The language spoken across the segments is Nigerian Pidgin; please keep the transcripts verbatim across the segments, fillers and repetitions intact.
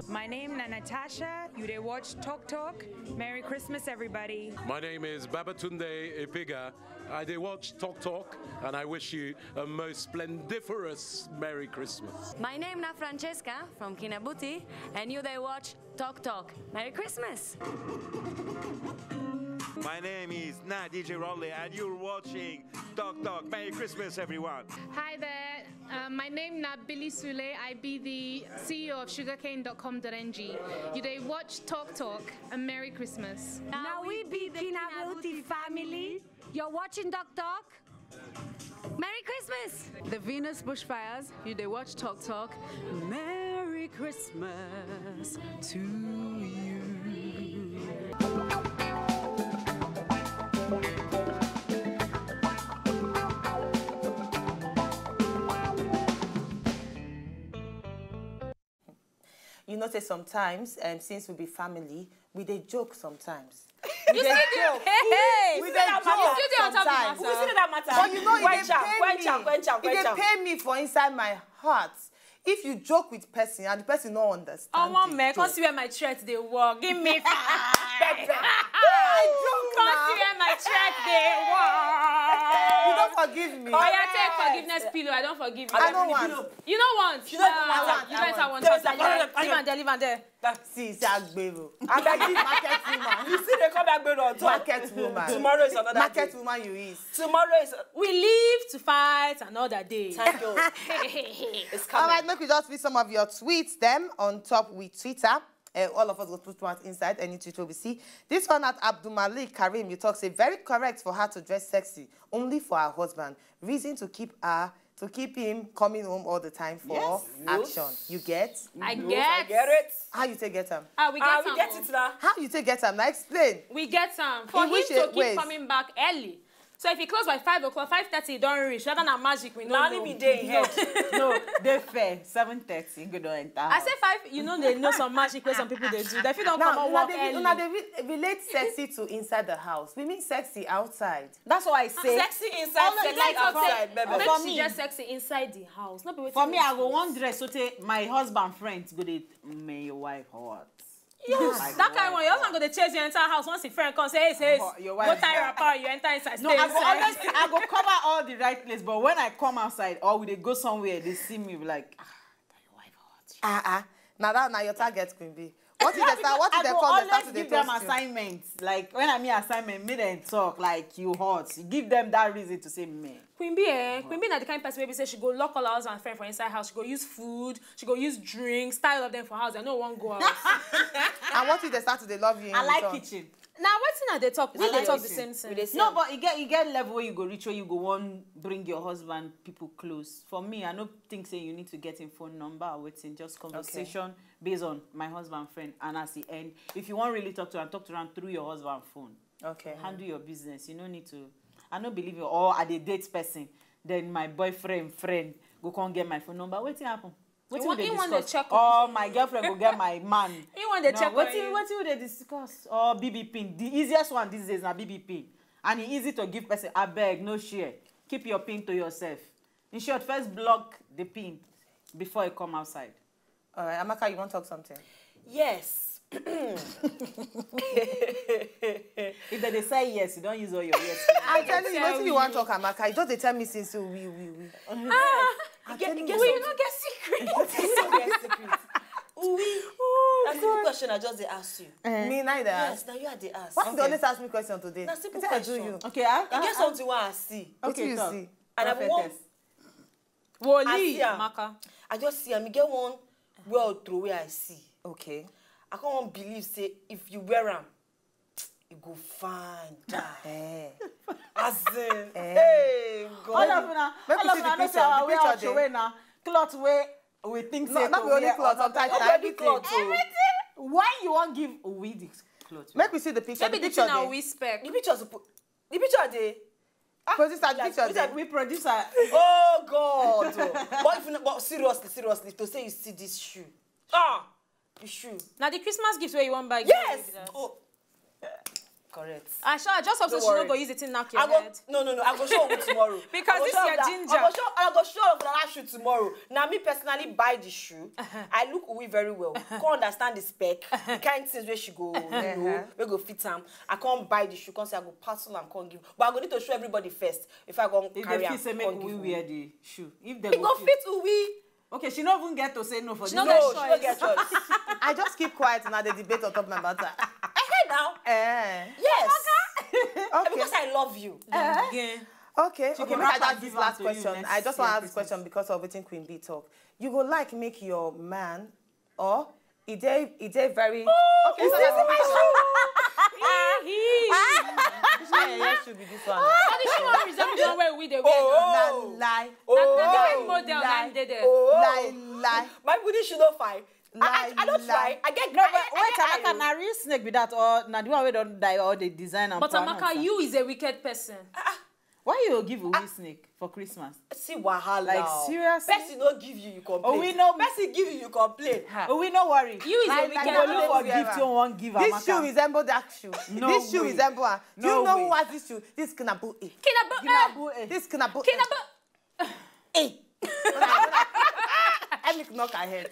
My name na Natasha. You dey watch Talk Talk. Merry Christmas, everybody. My name is Babatunde Ipiga. I dey watch Talk Talk, and I wish you a most splendiferous Merry Christmas. My name na Francesca from Kinabuti, and you dey watch Talk Talk. Merry Christmas! My name is Na D J Raleigh, and you're watching Talk Talk. Merry Christmas, everyone. Hi there. Uh, my name na Billy Sule. I be the C E O of sugarcane dot com dot N G. You dey watch Talk Talk and Merry Christmas. Now we be the Kinabuti family. You're watching Talk Talk. Merry Christmas! The Venus Bushfires, you dey watch Talk Talk. Merry Christmas to you. You know say sometimes, um, since we be family, we dey joke sometimes. You see the hey, We dey joke you see the on top of sometimes. Matter. But you know, e dey pain me. E dey pain me for inside my heart. If you joke with person and the person no understand Omo the man, come joke. See where my threat dey work. Give me five. I joke Come now. See where my threat dey work. You don't forgive me. Oh yeah, take forgiveness pillow. I don't forgive you. I don't want. You don't want. You don't want. You better want. There's a Leave am there. Leave am there. See, say agbero. Abeg, market woman. You see, they come back on top. Market woman. Tomorrow is another Market day. Woman, you is. Tomorrow is. We live to fight another day. Thank you. It's All coming. Right, make we just read some of your tweets them on top with Twitter. Uh, all of us go put one inside any tweet we see. This one at Abdul Malik Karim, you talk say very correct for her to dress sexy only for her husband. Reason to keep her to keep him coming home all the time for Yes. Action. You get? I No, get. I get it. How you take get am? Ah, we get Ah, we am get o. It now. How you take get am? Now explain. We get am for In him which to keep ways? Coming back early. So if he close by five o'clock, five thirty, he don reach. Whether na magic, we no Now know. Only be there in head. No, dey fair. Seven thirty, you go don enter. I say five. You know they know some magic where some people they do. They fit don't come Now, out una work dey, early. Una dey re- relate sexy to inside the house. We mean sexy outside. That's why I say Sexy inside, sexy Like, outside, okay, baby. Make For she me- just sexy inside the house. Not be waiting. For me, I go one dress so tey my husband friends go dey, "Man, your wife hot." Yes, Like, that kind one. Your husband go dey chase you enter house once a friend come say, "Hey, say, Oh, your go wife. tie wrapper, you enter inside." No, Stay I go inside. Always, I go cover all the right place, but when I come outside or we dey go somewhere, they see me be like, "Ah, that your wife hot." Ah ah. Now that now your target, Queen B. What if they start? What if I they go come? They always start to dey give them toast you. Assignments. Like when I mean assignment, make them talk like, "You hot." Give them that reason to say, "Man." Queen B, eh? Queen B na the kind person wey be say she go lock all her husband friend for inside house. She go use food, she go use drinks, tie all of them for house. I no wan go out. And what if they start to dey love you? In I like return? Kitchen. Now wetin I dey talk? We I dey like talk the kitchen. Same We dey thing. see No, am. But e get e get level wey you go reach where you go wan bring your husband people close. For me, I no think say you need to get him phone number or wetin. Just conversation based on my husband friend, and as he end, if you wan really talk to am, talk to am through your husband phone. Okay. Handle your business. You no need to. I no believe you. Or I dey date person, then my boyfriend friend go come get my phone number. Wetin happen? Wetin wan- we dey he wan dey discuss? Check Or my girlfriend go get my man. He wan dey No, check on wetin you. Wetin we dey discuss? Or B B pin. The easiest one these days na B B pin, and e easy to give person. Abeg, no share. Keep your pin to yourself. In short, first block the pin before you come outside. All right, Amaka, you want to talk something? Yes. If they dey say yes, you don use all your yes. I'm telling you, wetin you want talk, Amaka? You just dey tell me since so we we we. Ah, you get, you get We some- no get secret. You get secret. Ooh, we. That's the question I just dey ask you. Me neither. Yes, now you are the ask. Why you dey always ask me question today? Na simple Wetin I do question. You? Okay, I, You get something wey I see. Okay, Wetin you talk. See? And I Prophetess. want Woli I see am. Maka. I just see am. You get one well throw wey I see. Okay. I can't believe say if you wear am, you go fine die. Eh. As in, Eh. hey, God. All of una, Make we all of see una the know say picture. our The wear picture our dey. Throway na cloth wey we think No, say not to be only wear cloth, or not. sometimes na Every everything. cloth o. Why you wan give we this cloth? Make we see the picture. Maybe The the thing picture na dey. We spec. The picture suppose. The picture dey. Producer, the picture Producer, dey. We producer. Oh God! Oh. But if you, but seriously, seriously, to say you see this shoe, ah, the shoe. Now the Christmas gift where you want buy. Yes. Give me that. Oh. Correct. I sure, I just hope Don't so she worry. No go use the thing knock I your go, head. No, no, no. I go show you tomorrow. Because I go this show your you that- ginger. I go show, I go show you that shoe tomorrow. Now me personally buy the shoe. I look Uwe very well. Can't understand the spec. The kind things where she go, you know, we go fit am. I can't buy the shoe. Can't say I go parcel and can't give. But I go need to show everybody first if I go If carry they am. feel say make Can't we give wear the shoe. If they It go fit Uwe. Okay, she no even get to say no for this. no No, get she no get choice. choice. I just keep quiet now. They debate on top of my matter. Hey now. Eh. Yes. Okay. Because I love you. Again. Okay. She Okay. go Make I wrap am just this give am last to you question. next I just want to year ask this question because of wetin Queen B talk. You go like make your man or e dey e dey very. Okay, so that's my shoe. Which kind of yeye shoe be this one? All the shoe one resemble the one wey we dey wear. Na No. lie. Na na the Oh. kind model na im dey there. Oh. Lie lie. My booty shoe no fine. Lie I, I, I don't lie. Try. I get No, I, but I, wait, I, Amaka, na real snake be that, or na the one wey don die, or they design am? But for announcer? Amaka, you is a wicked person. Why you go give Uwe snake for Christmas? See wahala. Like, Oh. seriously? Person no give you, you complain. Oh, we know- Person give you, you complain. Oh, we no worry. You is a Like, wicked you go look for person. Gift you wan give This shoe Amaka. resemble that shoe. No This shoe way. resemble her. Do No you know way. who has this shoe? This Kinabu. Eh. Kinabu. Kinabu, eh. This Kinabu. Kinabu. Eh. Let me knock her head.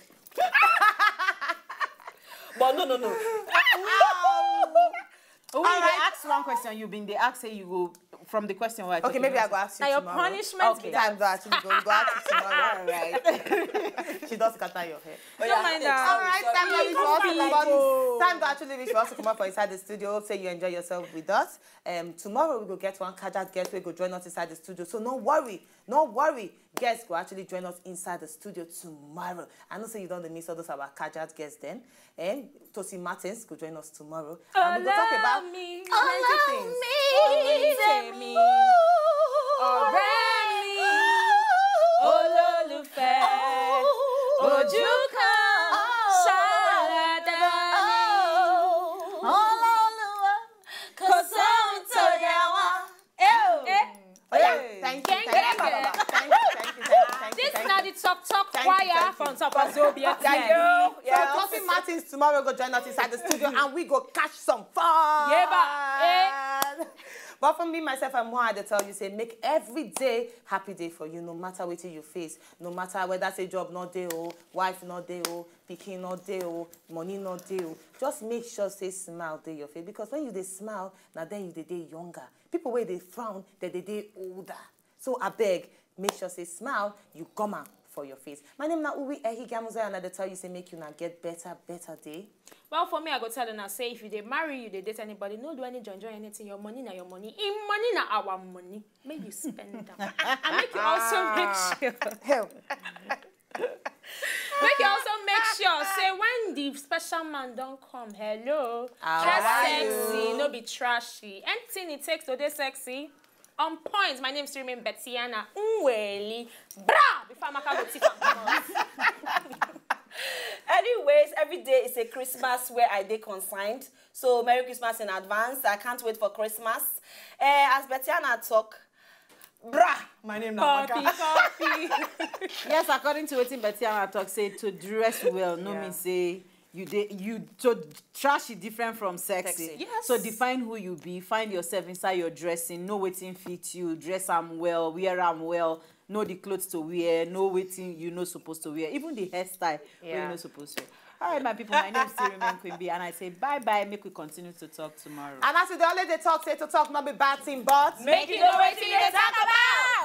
But no, no, no. Oh, we dey ask one question. You been dey ask say you go from the question. Why? Okay, maybe I go ask you Na your tomorrow. punishment Okay. be that. Time go actually go. You go ask you tomorrow. All right. She does scatter your head. Don't mind Take her. All right, time to leave for us to Come come on. out. Time to actually leave for us to come out for inside the studio. Hope say you enjoy yourself with us. Um, tomorrow we go get one cardiac guest wey go join us inside the studio. So no worry, no worry. Guests go actually join us inside the studio tomorrow. I know say you don't miss all those our cardiac guests then. And Tosi Martins go join us tomorrow. And we go talk about Me. plenty things. Tèmi. Ọ̀rẹ́ mi. Olólùfẹ́. Ojú kan. Ṣàlàdà mi. Kò sóhun tó yẹ wá. Eh. Oh, yeah. Thank you, thank you, Gẹ́gẹ́. Baba. Thank you, thank you, thank you, thank you, thank you, This thank na you. The Talk Talk Thank you, Choir thank from you. Top of Zobia. Thank you. Yeah. So Tosi Martins tomorrow go join us inside the studio and we go catch some fun. Yeba. But for me, myself, I'm more to tell you, say, make every day happy day for you, no matter what you face. No matter whether say job not day, oh, wife not day, oh, picking not day, oh, money not day, oh. Just make sure say smile day your face. Because when you dey smile, now then you dey day younger. People where they frown, that they day older. So I beg, make sure say smile, you come out for your face. My name na Uwe Ehigamuza and I dey tell you say make you now get better, better day. Well, for me, I go tell una say if you dey marry, you dey date anybody, no do any join join anything. Your money na your money. In money na our money. Make you spend them. And make you also make sure. Hell. Make you also make sure say when the special man don't come, hello, How dress are sexy, you? No be trashy. Anything it takes to dey sexy. On point, my name still remain Bettiana Nweli. Bra! Before Amaka go thief am comot. Anyways, every day is a Christmas where I dey consigned. So Merry Christmas in advance. I can't wait for Christmas. Eh, as Bettiana talk, bra, my name na Copy, Amaka. Copy. Yes, according to wetin Bettiana talk, say to dress well no Yeah. mean say you dey you to trash is different from sexy. Sexy. Yes. So define who you be, find yourself inside your dressing, know wetin fit you, dress am well, wear am well, know the clothes to wear, know wetin you no suppose to wear, even the hairstyle wey you Yeah. no suppose to wear. All right, my people, my name is still remain Queen B, and I say bye bye. Make we continue to talk tomorrow. And as we dey always dey talk, say to talk not be bad thing, but Make you know wetin you dey talk about.